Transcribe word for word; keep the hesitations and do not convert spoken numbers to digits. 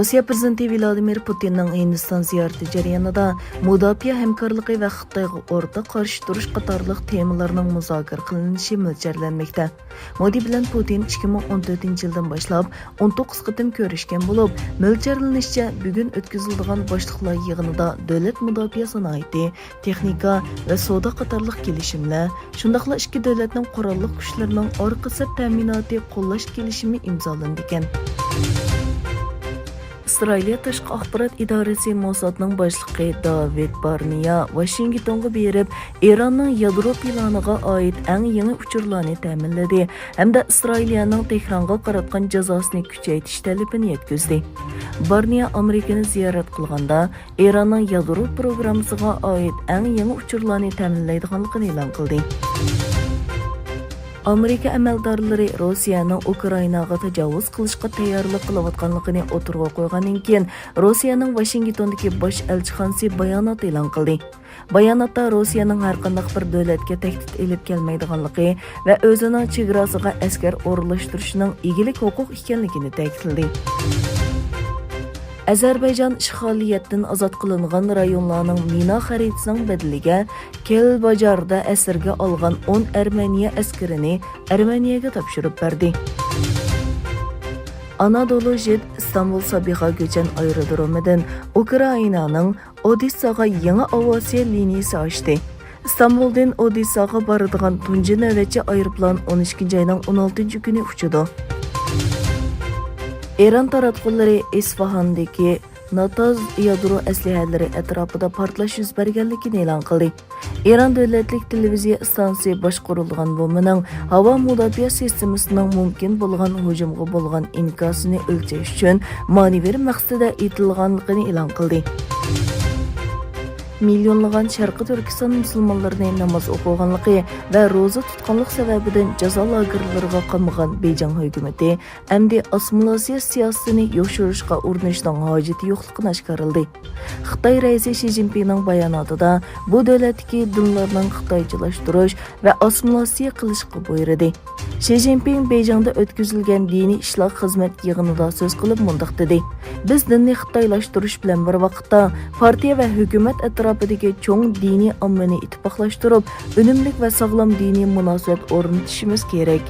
روسىيە پىرېزىدېنتى ۋلادىمىر پۇتىننىڭ ھىندىستان زىيارىتى جەريانىدا مۇداپىئە ھەمكارلىقى ۋە خىتايغا ئورتاق قارشى تۇرۇش قاتارلىق تېمىلارنىڭ مۇزاكىرە قىلىنىشى مۆلچەرلەنمەكتە. مودى بىلەن پۇتىن ئىككى مىڭ ئون تۆتىنچى يىلدىن باشلاپ ئون توققۇز قېتىم كۆرۈشكەن بولۇپ، مۆلچەرلىنىشىچە، بۈگۈن ئۆتكۈزۈلىدىغان باشلىقلار يىغىنىدا دۆلەت مۇداپىئە سانائىتى، تېخنىكا ۋە سودا قاتارلىق كېلىشىملەر، شۇنداقلا ئىككى دۆلەتنىڭ قوراللىق كۈچلىرىنىڭ ئارقا سەپ تەمىناتى قوللاش كېلىشىمى ئىمزالىنىدىكەن. ئىسرائىلىيە تاشقى ئاخبارات ئىدارىسى موسادنىڭ باشلىقى داۋىد بارنېيا ۋاشىنگتونغا بېرىپ، ئىراننىڭ يادرو پىلانىغا ئائىت ئەڭ يېڭى ئۇچۇرلارنى تەمىنلىدى ھەمدە ئىسرائىلىيەنىڭ تېھرانغا قاراتقان جازاسىنى كۈچەيتىش تەلىپىنى يەتكۈزدى. بارنېيا ئامېرىكىنى زىيارەت قىلغاندا، ئىراننىڭ يادرو پروگراممىسىغا ئائىت ئەڭ يېڭى ئۇچۇرلارنى تەمىنلەيدىغانلىقىنى ئېلان قىلدى. ئامېرىكا ئەمەلدارلىرى روسىيەنىڭ ئۇكرائىناغا تاجاۋۇز قىلىشقا تەييارلىق قىلىۋاتقانلىقىنى ئوتتۇرىغا قويغاندىن كېيىن، روسىيەنىڭ ۋاشىنگتوندىكى باش ئەلچىخانىسى بايانات ئېلان قىلدى. باياناتتا روسىيەنىڭ ھەرقانداق بىر دۆلەتكە تەھدىت ئېلىپ كەلمەيدىغانلىقى ۋە ئۆزىنىڭ چېگراسىغا ئەسكەر ئورۇنلاشتۇرۇشىنىڭ ئىگىلىك ھوقۇق ئىكەنلىكىنى تەكىتلىدى. ئەزەربەيجان ئىشغالىيەتتىن ئازاد قىلىنغان رايونلارنىڭ مىنا خەرىتىسىنىڭ بەدىلىگە كېلباجاردا ئەسىرگە ئالغان ئون ئەرمېنىيە ئەسكىرىنى ئەرمېنىيەگە تاپشۇرۇپ بەردى. ئانادولۇ جېت ئىستانبۇل سابىخا گۆچەن ئايرودرومىدىن ئۇكرائىنانىڭ ئودېسساغا يېڭى ئاۋىئاتسىيە لىنىيىسى ئاچتى. ئىستانبۇلدىن ئودېسساغا بارىدىغان تۇنجى نۆۋەتچى ئايروپىلان ئون ئىككىنچى ئاينىڭ ئون ئالتىنچى كۈنى ئۇچىدۇ. ئىران تاراتقۇلىرى ئىسفاھاندىكى ناتاز يادرو ئەسلىھەلىرى ئەتراپىدا پارتلاش يۈز بەرگەنلىكىنى ئېلان قىلدى. ئىران دۆلەتلىك تېلېۋىزىيە ئىستانسىسى باشقۇرۇلغان بومبىنىڭ ھاۋا مۇداپىئە سىستېمىسىنىڭ مۇمكىن بولغان ھۇجۇمغا بولغان ئىنكاسىنى ئۆلچەش ئۈچۈن مانېۋىر مەقسىتىدە ئېتىلغانلىقىنى ئېلان قىلدى. مىليونلىغان شەرقىي تۈركىستان مۇسۇلمانلىرىنى ناماز ئوقۇغانلىقى ۋە روزا تۇتقانلىق سەۋەبىدىن جازا لاگېرلىرىغا قامىغان بېيجىڭ ھۆكۈمىتى ئەمدى ئاسسىمىلياتسىيە سىياسىتىنى يوشۇرۇشقا ئۇرۇنۇشنىڭ ھاجىتى يوقلۇقىنى ئاشكارىلىدى. خىتاي رەئىسى شى جىنپىڭنىڭ باياناتىدا بۇ دۆلەتتىكى دىنلارنىڭ خىتايچىلاشتۇرۇش ۋە ئاسسىمىلياتسىيە قىلىشقا بۇيرۇدى. شى جىنپىڭ بېيجىڭدا ئۆتكۈزۈلگەن دىنىي ئىشلار خىزمەت يىغىنىدا سۆز قىلىپ مۇنداق دېدى: بىز دىننى خىتايلاشتۇرۇش بىلەن بىر ۋاقىتتا، پارتىيە ۋە ھۆكۈمەت ئەتراپىدىكى چوڭ دىنىي ئاممىنى ئىتتىپاقلاشتۇرۇپ، ئۈنۈملۈك ۋە ساغلام دىنىي مۇناسىۋەت ئورنىتىشىمىز كېرەك.